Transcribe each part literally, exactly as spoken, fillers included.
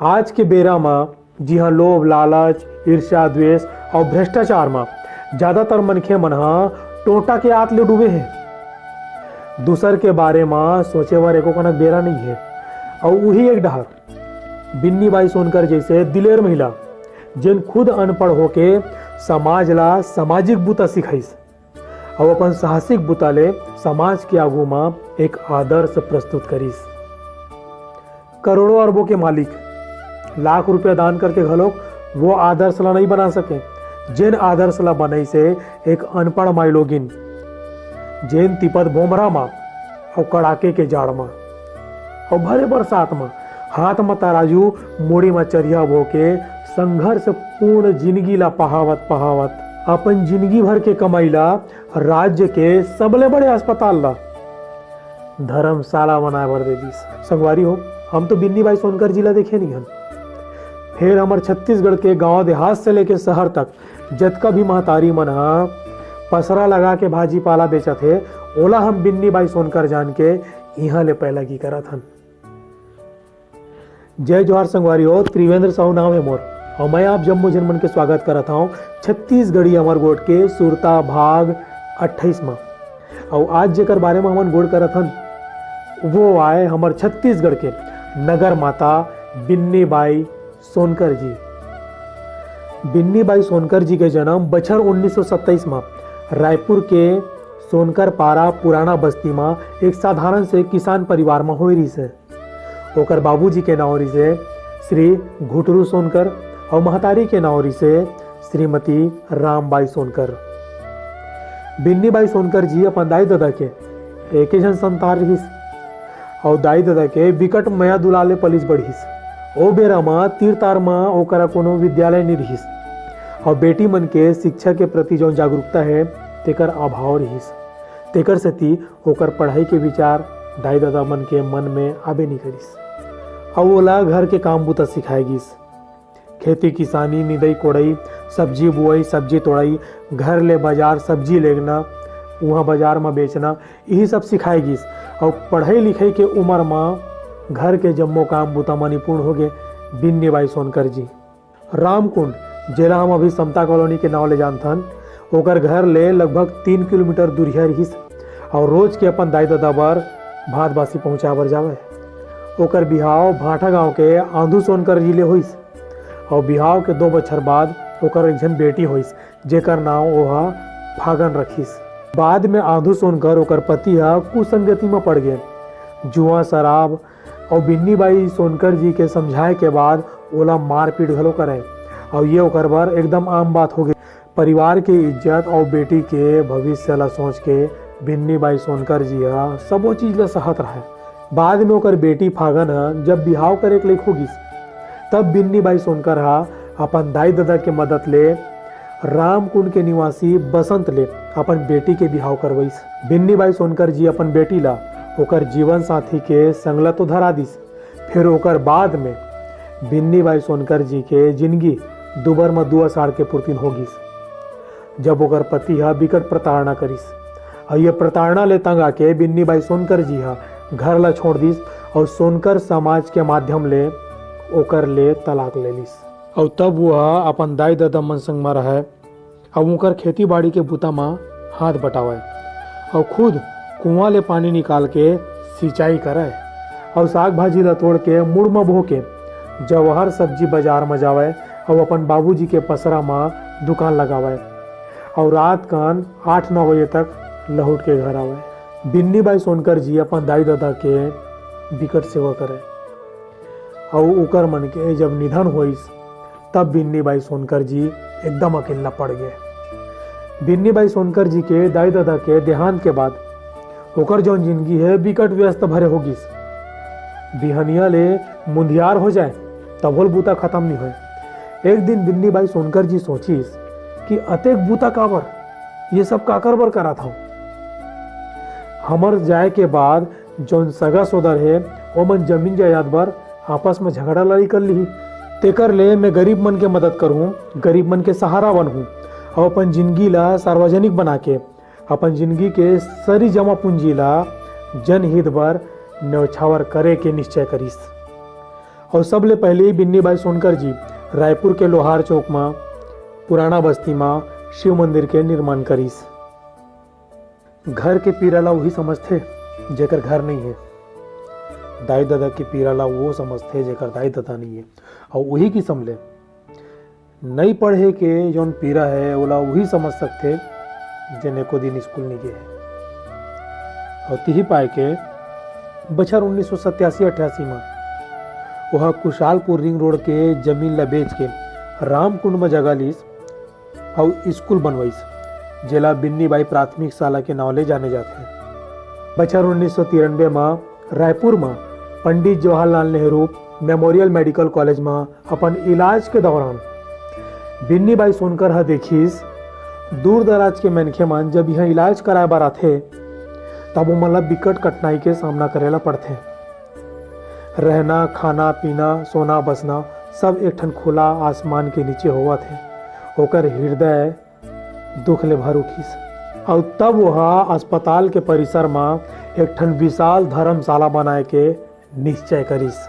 आज के बेरा म जिहां लोभ, लालच, ईर्ष्या, द्वेष अउ भ्रष्टाचार म ज्यादातर मनखे मन ह टोंटा के आत ले डूबे हें। दूसर के बारे म सोचे बर एको कनक बेरा नइ हे। अउ उही एक डहर बिन्नी बाई सोनकर जइसे दिलेर महिला, जेन खुद अनपढ़ होके समाज ला सामाजिक बुता सिखाइस। अउ अपन साहसिक बुता ले समाज के आगू म एक आदर्श प्रस्तुत करिस। करोड़ों अरबों के मालिक लाख रुपया दान करके घलोक वो आदर्श ला नइ बना सके, जेन आदर्श ला बनइसे एक अनपढ़ माईलोगिन, जेन तिपत भोमरा म अउ कड़ाके के जाड़ म अउ भरे बरसात म हाथ म तराजू, मुड़ी म चरिहा बोके संघर्ष पूर्ण जिंदगी ला पहावत पहावत अपन जिंदगी भर के कमाई ला राज्य के सबले बड़े अस्पताल ला धर्मशाला बनाए बर दे दिस। संगवारी हो, हम तो बिन्नी बाई सोनकर जी ला देखे नइ हन, फेर हमर छत्तीसगढ़ के गांव देहात से लेके शहर तक जतका भी महतारी मन ह पसरा लगा के भाजी पाला बेचत हे, ओला हम बिन्नी बाई सोनकर जान के इहां ले पैलागी करत हन। जय जोहार संगवारी हो, त्रिवेंद्र साहू नाम हे मोर अउ मैं आप जम्मो झन मन के स्वागत करत हंव छत्तीसगढ़ी अमर गोठ के सुरता भाग अट्ठाईस म। अउ आज जेकर बारे म हमन गोठ करत हन, वो आय हमर छत्तीसगढ़ के नगर माता बिन्नी बाई सोनकर जी। बिन्नी बाई सोनकर जी के जन्म बछर उन्नीस सौ सत्ताईस म रायपुर के सोनकर पारा पुराना बस्ती म एक साधारण से किसान परिवार म होए रिहिस हे। ओकर बाबूजी के नांव रिहिस हे श्री घुटरू सोनकर अउ महतारी के नांव रिहिस हे श्रीमती रामबाई सोनकर। बिन्नी बाई सोनकर जी अपन दाई ददा के एके झन संतान रिहिस अउ दाई ददा के बिकट मया दुलार ले पलिस बढ़िस। ओ बेरा म तीर तार म ओकरा कोनो विद्यालय नइ रिहिस अउ बेटी मन के शिक्षा के प्रति जौन जागरूकता हे, तेकर अभाव रिहिस। तेकर सेती ओकर पढ़ाई के विचार दाई ददा मन के मन में आबे नइ करिस। अउ ओला घर के काम बूता सिखाए गिस। खेती किसानी, निदई कोड़ई, सब्जी बुआई, सब्जी तोड़ई, घर ले बाजार सब्जी लेगना, उहाँ बाजार म बेचना, इही सब सिखाए गिस। अउ पढ़ई लिखई के उमर म घर के जम्मो काम बूता म निपुण होगे बिन्नी बाई सोनकर जी। रामकुंड, जेला हम अभी समता कॉलोनी के नांव ले जानथन, ओकर घर ले लगभग तीन किलोमीटर दूरिहा रिहिस अउ रोज के अपन दाई ददा बर भात बासी पहुंचाए बर जावय। ओकर बिहाव भांठा गांव के आंधू सोनकर जी ले होइस अउ बिहाव के दो बछर बाद ओकर एक झन बेटी होइस, जेकर नांव ओहा फागन रखिस। बाद में आंधू सोनकर ओकर पति ह कुसंगति म पड़ गे। जुआ, शराब अउ बिन्नी बाई सोनकर जी के समझाए के बाद ओला मारपीट घलो करय अउ ये ओकर बर एकदम आम बात हो गे। परिवार के इज्जत अउ बेटी के भविष्य ला सोच के बिन्नी बाई सोनकर जी ह सबो चीज ला सहत रहय। बाद में ओकर बेटी फागन ह जब बिहाव करे के लइक हो गिस, तब बिन्नी बाई सोनकर ह अपन दाई ददा के मदद ले रामकुंड के निवासी बसंत ले अपन बेटी के बिहाव करवइस। बिन्नी बाई सोनकर जी अपन बेटी ला ओकर जीवन साथी के संग ला तो धरा दिस, फिर ओकर बाद में बिन्नी बाई सोनकर जी के जिंदगी दुबर म दू असाढ़ के पुरतिन हो गिस, जब ओकर पति ह बिकट प्रताड़ना करिस। अउ ये प्रताड़ना ले तंग आके बिन्नी बाई सोनकर जी ह घर ला छोड़ दिस अउ सोनकर समाज के माध्यम ले ओकर ले तलाक ले लिस। अउ तब वो ह अपन दाई ददा मन संग म रहय अउ उंकर खेती बाड़ी के बुता म हाथ बटावय अउ खुद कुआं ले पानी निकाल के सिंचाई करय अउ साग भाजी ला तोड़ के मुड़ म बो के जवाहर सब्जी बाजार म जावय अउ अपन बाबूजी के पसरा म दुकान लगावय अउ रात कन आठ नौ बजे तक लहुट के घर आवय। बिन्नी बाई सोनकर जी अपन दाई ददा के बिकट सेवा करय अउ उकर मन के जब निधन होइस, तब बिन्नी बाई सोनकर जी एकदम अकेल्ला पड़ गे। बिन्नी बाई सोनकर जी के दाई ददा के देहांत के बाद ओकर जौन जिंदगी हे, बिकट व्यस्त भरे हो गिस। बिहनिया ले मुंधियार हो जाए, तभो ले बूता खतम नइ होय। एक दिन बिन्नी बाई सोनकर जी सोचिस कि अतेक बूता काबर, ये सब काकर बर करत हंव? हमर जाए के बाद जौन सगा सोदर हे, ओमन जमीन जायदाद बर आपस म झगड़ा लड़ाई कर लिही। तेकर ले मैं गरीब मन के मदद करहूं, गरीब मन के सहारा बनहूं, अउ अपन जिंदगी ला सार्वजनिक बना के अपन जिंदगी के सरी जमा पूंजी ला जनहित बर न्यौछावर करे के निश्चय करिस। अउ सबले पहिली बिन्नी बाई सोनकर जी रायपुर के लोहार चौक म पुराना बस्ती म शिव मंदिर के निर्माण करिस। घर के पीरा ला उही समझथे, जेकर घर नइ हे। दाई ददा के पीरा ला वो समझथे, जेकर दाई ददा नइ हे। अउ उही किसम ले नइ पढ़े के जौन पीरा हे, ओला उही समझ सकथे, जेन एको दिन स्कूल नइ गे हे। अउ तिही पाय के बछर उन्नीस सौ सत्यासी अट्ठासी म ओहा कुशालपुर रिंग रोड के जमीन ला बेच के रामकुंड म जगह लीस अउ स्कूल बनवाइस, जेला बिन्नी बाई प्राथमिक शाला के नांव ले जाने जाथे। बछर उन्नीस सौ तिरानबे म रायपुर म Pandit Jawaharlal Nehru memorial medical college म अपन इलाज के दौरान बिन्नी बाई सोनकर ह देखिस, दूर दराज के मनखे मन जब इहाँ इलाज कराए बर आथे, तब ओमन ला बिकट कठिनाई के सामना करे ला पड़थे। रहना, खाना, पीना, सोना, बसना सब एक ठन खुला आसमान के नीचे होवत हे। ओकर हृदय दुख ले भर उठिस। अउ तब ओहा अस्पताल के परिसर म एक ठन विशाल धर्मशाला बनाए के निश्चय करिस।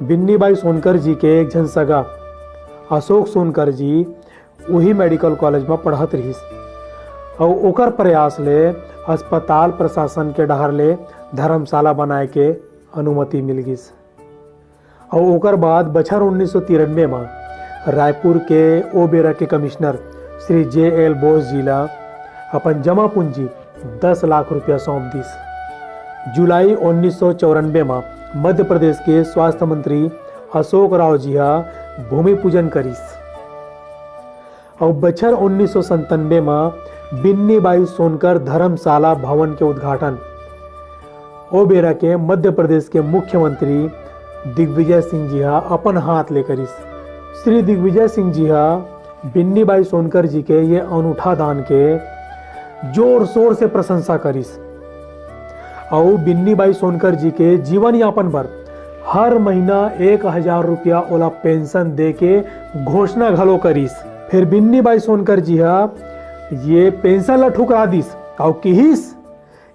बिन्नी बाई सोनकर जी के एक झन सगा अशोक सोनकर जी उही मेडिकल कॉलेज म पढ़त रिहिस, अउ ओकर प्रयास ले अस्पताल प्रशासन के डहार ले धर्मशाला बनाए के अनुमति मिल गिस। अउ ओकर बाद बछर उन्नीस सौ तिरानबे म रायपुर के ओ बेरा के commissioner Shri J L Bose ji ला अपन जमा पूंजी दस लाख रुपया सौंप दिस। जुलाई उन्नीस सौ चौरानबे म मध्य प्रदेश के स्वास्थ्य मंत्री अशोक राव जी ह भूमि पूजन करिस। अउ बछर उन्नीस सौ संतानबे म बिन्नी बाई सोनकर धर्मशाला भवन के उद्घाटन ओ बेरा के मध्य प्रदेश के मुख्यमंत्री दिग्विजय सिंह जी ह अपन हाथ ले करिस। श्री दिग्विजय सिंह जी ह बिन्नी बाई सोनकर जी के ये अनूठा दान के जोर शोर से प्रशंसा करिस। अउ बिन्नी बाई सोनकर जी के जीवन यापन बर हर महीना एक हजार रुपया ओला पेंशन दे के घोषणा घलो करिस। फिर बिन्नी बाई सोनकर जी ह ये पेंशन ला ठुकरा दिस अउ किहिस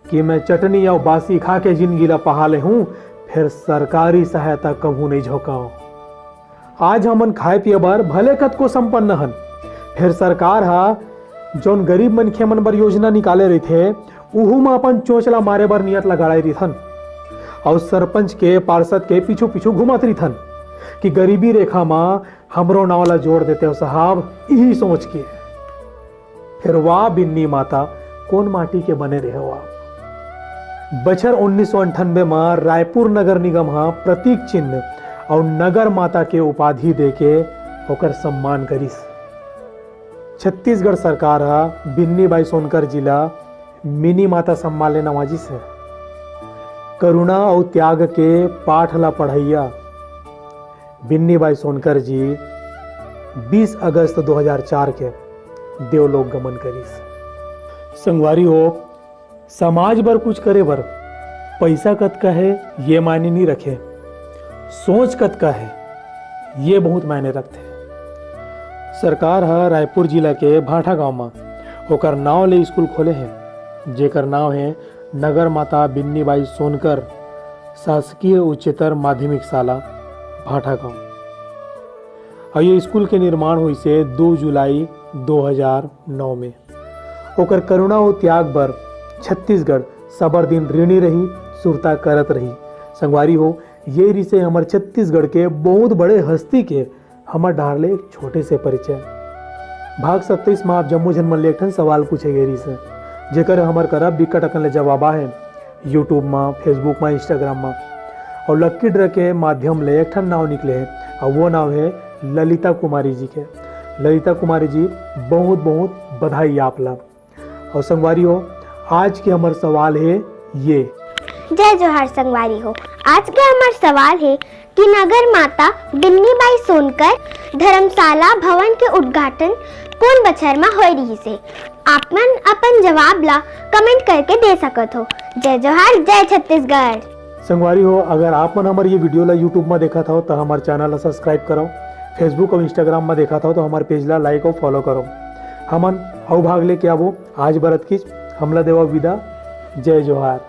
कि मैं चटनी अउ बासी खा के जिंदगी ला पहा ले हूँ, फिर सरकारी सहायता कभू नइ झोंकाव। आज हमन खाए पिए बर भले कतको संपन्न हन, फिर सरकार ह जौन गरीब मनखे मन बर योजना निकाले रहिथे, उहू म अपन चोंच ला मारे बर नियत लगाड़े रहिथन। अउ सरपंच के, पार्षद के पीछू पीछू घूमत रहिथन कि गरीबी रेखा म हमरो नाव ला जोड़ देते हो साहब, इही सोच के। फिर वाह बिन्नी माता, कोन माटी के बने रहे हो आप। बछर उन्नीस सौ अंठानबे म रायपुर नगर निगम ह प्रतीक चिन्ह अउ नगर माता के उपाधि देके ओकर सम्मान करिस। छत्तीसगढ़ सरकार ह बिन्नी बाई सोनकर जी ला मिनी माता सम्मान ले नवाजिस हे। करुणा अउ त्याग के पाठ ला पढ़इया बिन्नी बाई सोनकर जी बीस अगस्त दो हज़ार चार के देवलोक गमन करिस। संगवारी हो, समाज बर कुछ करे बर पइसा कतका हे, ये मायने नइ रखे, सोच कतका हे, ये बहुत मायने रखथे। सरकार ह रायपुर जिला के भाठा गांव म ओकर नांव ले स्कूल खोले हे, जेकर नांव हे नगर माता बिन्नी बाई सोनकर शासकीय उच्चतर माध्यमिक शाला भाठा गांव। अउ ये स्कूल के निर्माण होइस हे दो जुलाई दो हज़ार नौ में। ओकर करुणा अउ त्याग बर छत्तीसगढ़ सबर दिन ऋणी रही, सुरता करत रही। संगवारी हो, ये रिहिस हे हमर छत्तीसगढ़ के बहुत बड़े हस्ती के हमर डहार ले एक छोटे से परिचय। भाग सत्ताईस म आप जम्मो झन मन ले एक ठन सवाल पूछे गे रिहिस हे, जेकर हमर करा बिकट अकन ले जवाब आहे YouTube म, Facebook म, Instagram म। अउ lucky draw के माध्यम ले एक ठन नाव निकले हे, अउ वो नाव हे ललिता कुमारी जी के। ललिता कुमारी जी, बहुत बहुत बधाई आप ला। अउ संगवारी हो, आज के हमर सवाल हे ये। जय जोहार संगवारी हो, आज के हमर सवाल हे कि नगर माता बिन्नी बाई सोनकर धर्मशाला भवन के उद्घाटन कोन बछर म होए रिहिस हे? आप मन अपन जवाब ला comment करके दे सकत हो। जय जोहार, जय छत्तीसगढ़। संगवारी हो, अगर आप मन हमर ये video ला YouTube म देखत हव, त हमर channel ला subscribe करव। Facebook अउ Instagram म देखत हव, त हमर page ला like अउ follow करव। हमन अउ भाग लेके आबो। आज बर अतकीच, हमला देवव विदा। जय जोहार।